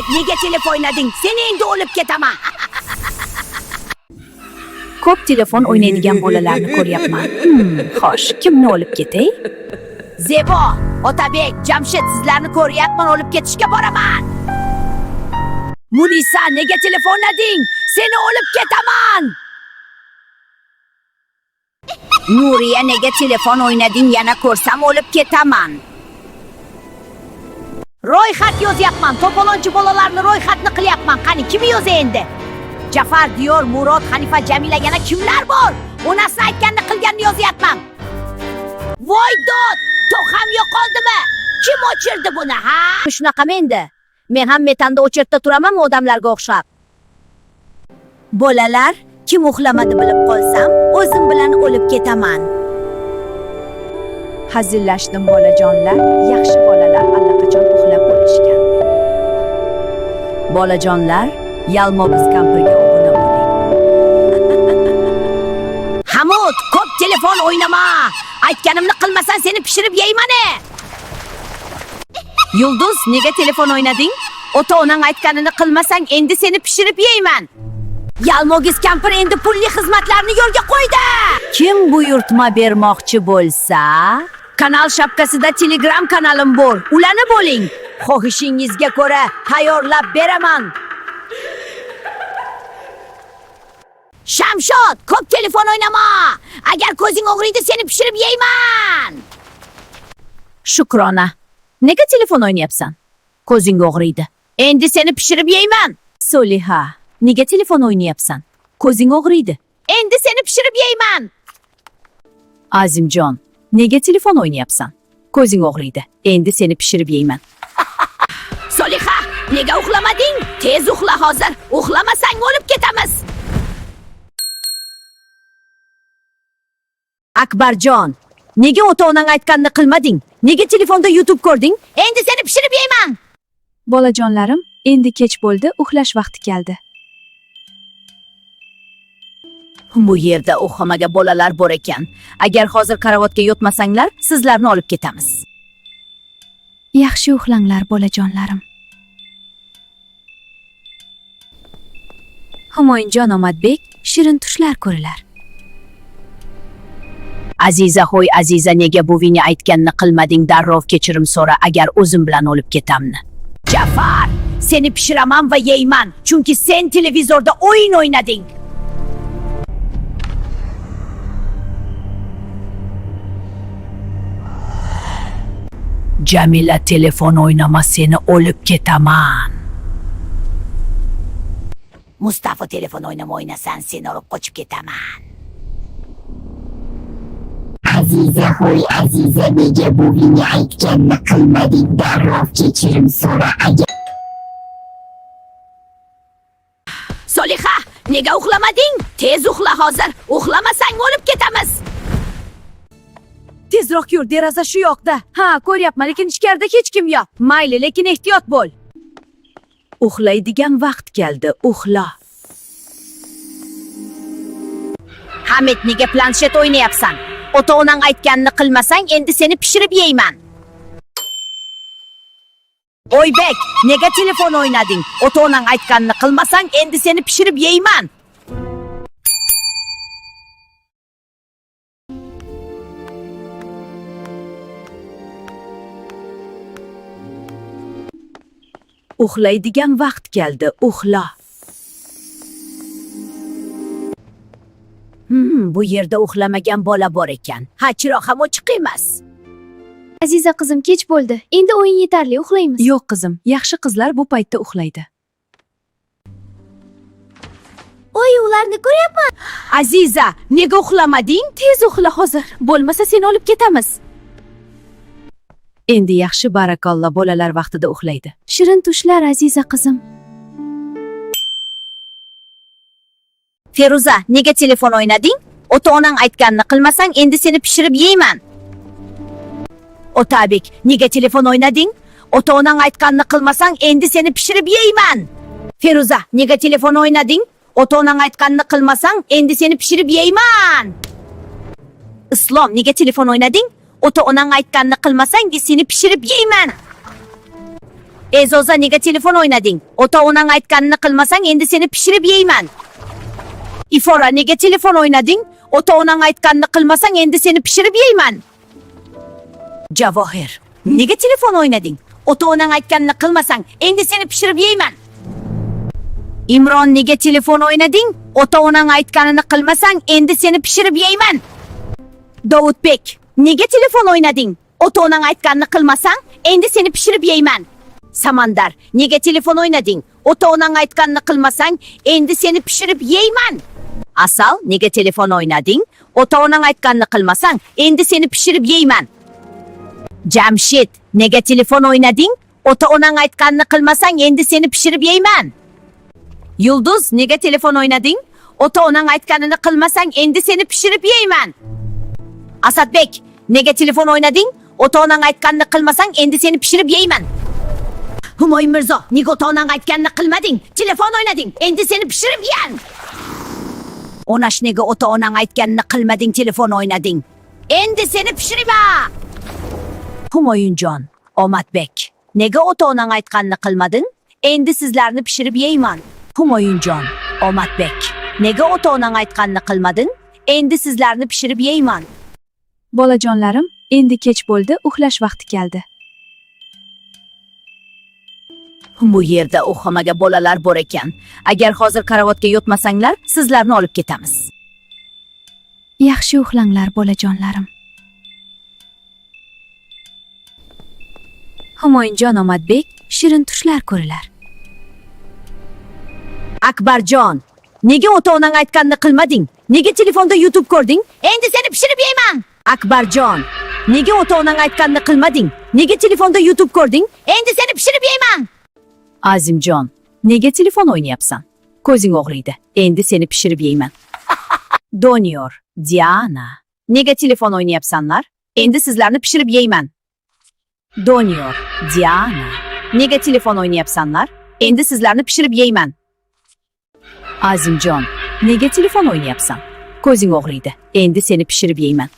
Otabek, nega telefon o'ynading? Seni endi o'lib ketaman. Ko'p telefon o'ynaydigan bolalarni ko'ryapman. Xo'sh, kimni olib ketay? Zebo, Otabek, Jamshid, sizlarni ko'ryapman, olib ketishga boraman. Munisa, nega telefonlading? Seni olib ketaman. Nuriya, nega telefon o'ynading? Yana ko'rsam olib ketaman. Ro'yxat yozyapman. To'polonchi bolalarni ro'yxatni qilyapman. Qani kim yozay endi? Jafar, Diyor, Murod, Hanifa, Jamila, yana kimlar bor? Onasini aytganini qilganini yozyapman. Voy dod! To'xam yo'qoldimi? Kim o'chirdi buni, ha? Shunaqami endi? Men ham metanda o'chirda turamanmi odamlarga o'xshab? Bolalar, kim uxlamadi bilib qolsam, o'zim bilan o'lib ketaman. Hazillashdim bolajonlar, yaxshi bolalar allaqachon uxlab bo'lishgan. Bolajonlar, Yalmobiz kampirga obuna bo'ling. Hamud, ko'p telefon o'ynama. Aytganimni qilmasan seni pishirib yeyman. Yulduz, nega telefon o'ynading? Ota-onang aytganini qilmasang endi seni pishirib yeyman. Yalmogiz kampir endi pulli xizmatlarni yo'lga qo'ydi. Kim buyurtma bermoqchi bo'lsa, kanal shapkasida Telegram kanalim bor. Ulanib bo'ling. Xohishingizga ko'ra tayyorlab beraman. Shamshod, ko'p telefon o'ynama. Agar ko'zing og'riydi, seni pishirib yeyman. Shukrona, nega telefon o'ynayapsan? Ko'zing og'riydi. Endi seni pishirib yeyman. Soliha, nega telefon o'ynayapsan? Ko'zing og'riydi. Endi seni pishirib yeyman. Azimjon, nega telefon o'ynayapsan? Ko'zing og'riydi. Endi seni pishirib yeyman. Soliha, nega uxlamading? Tez uxla hozir. Uxlamasang o'lib ketamiz. Akbarjon, nega ota-onang aytganini qilmading? Nega telefonda YouTube ko'rding? Endi seni pishirib yeyman. Bolajonlarim, endi kech bo'ldi, uxlash vaqti keldi. Bu yerda uxlamaga bolalar bor ekan. Agar hozir karavotga yotmasanglar, sizlarni olib ketamiz. Yaxshi uxlanglar, bolajonlarim. Humoyinjon Omadbek shirin tushlar ko'rilar. Aziza, hoy Aziza, nega buvingni aytganini qilmading? Darrov kechirim so'ra, agar o'zim bilan o'lib ketamni. Jafar, seni pishiraman va yeyman, chunki sen televizorda o'yin o'ynading. Jamila, telefon o'ynama, seni o'lib ketaman. Mustafa, telefon o'ynama, o'ynasan seni olib qochib ketaman. Aziza, hoy Aziza, nega buvingni aytganini qilmading? Darrov kechirim so'ra, agar Soliha, nega uxlamading? Tez uxla hozir. Uxlamasang o'lib ketamiz. Tezroq yur, deraza shu yoqda. Ha, ko'ryapman, lekin ichkarida hech kim yo'q. Mayli, lekin ehtiyot bo'l. Uxlaydigan vaqt keldi, uxla. Hamid, nega planshet o'ynayapsan? Ota-onang aytganini qilmasang, endi seni pishirib yeyman. Oybek, nega telefon o'ynading? Ota-onang aytganini qilmasang, endi seni pishirib yeyman. Uxlaydigan vaqt keldi, uxla. Bu yerda uxlamagan bola bor ekan. Ha, chiroq ham ochiq emas. Aziza qizim, kech bo'ldi. Endi o'yin yetarli, uxlaymiz. Yo'q qizim, yaxshi qizlar bu paytda uxlaydi. Oy, ularni ko'ryapman. Aziza, nega uxlamading? Tez uxla hozir, bo'lmasa seni olib ketamiz. Endi yaxshi, barakalla, bolalar vaqtida uxlaydi. Shirin tushlar, Aziza qizim. Feruza, nega telefon o'ynading? Ota-onang aytganini qilmasang, endi seni pishirib yeyman. Otabek, nega telefon o'ynading? Ota-onang aytganini qilmasang, endi seni pishirib yeyman. Feruza, nega telefon o'ynading? Ota-onang aytganini qilmasang, endi seni pishirib yeyman. Islom, nega telefon o'ynading? Ota-onang aytganini qilmasang, seni pishirib yeyman. Ezoza, nega telefon o'ynading? Ota onang aytganini qilmasang, endi seni pishirib yeyman. Ifora, nega telefon o'ynading? Ota onang aytganini qilmasang, endi seni pishirib yeyman. Javohir, nega telefon o'ynading? Ota onang aytganini qilmasang, endi seni pishirib yeyman. Imron, nega telefon o'ynading? Ota onang aytganini qilmasang, endi seni pishirib yeyman. Davudbek, nega telefon o'ynading? Ota onang aytganini qilmasang, endi seni pishirib yeyman. Samandar, nega telefon o'ynading? Ota onang aytganini qilmasang, endi seni pishirib yeyman. Asal, nega telefon o'ynading? Ota onang aytganini qilmasang, endi seni pishirib yeyman. Jamshid, nega telefon o'ynading? Ota onang aytganini qilmasang, endi seni pishirib yeyman. Yulduz, nega telefon o'ynading? Ota onang aytganini qilmasang, endi seni pishirib yeyman. Asadbek, nega telefon o'ynading? Ota onang aytganini qilmasang, endi seni pishirib yeyman. Humoyun Mirzo, nega ota onang aytganini qilmading? Telefon o'ynading, endi seni pishirib yeyin. Onash, nega ota onang aytganini qilmading, telefon o'ynading? Endi seni pishirma. Humoyunjon, Omadbek, nega ota onang aytganini qilmading? Endi sizlarni pishirib yeyman. Humoyunjon, Omadbek, nega ota onang aytganini qilmading? Endi sizlarni pishirib yeyman. Bolajonlarim, endi kech bo'ldi, uxlash vaqti keldi. Bu yerda u xonaga bolalar bor ekan. Agar hozir karavotga yotmasanglar, sizlarni olib ketamiz. Yaxshi uxlanglar, bolajonlarim. Humoyunjon, Omadbek, shirin tushlar ko'rilar. Akbarjon, nega ota onang aytganini qilmading? Nega telefonda YouTube ko'rding? Endi seni pishirib yeyman. Akbarjon, nega ota onang aytganini qilmading? Nega telefonda YouTube ko'rding? Endi seni pishirib yeyman. Azimjon, nega telefon o'ynayapsan? Ko'zing og'riydi. Endi seni pishirib yeyman. Doniyor, Diana, nega telefon o'ynayapsanlar? Endi sizlarni pishirib yeyman. Doniyor, Diana, nega telefon o'ynayapsanlar? Endi sizlarni pishirib yeyman. Azimjon, nega telefon o'ynayapsan? Ko'zing og'riydi. Endi seni pishirib yeyman.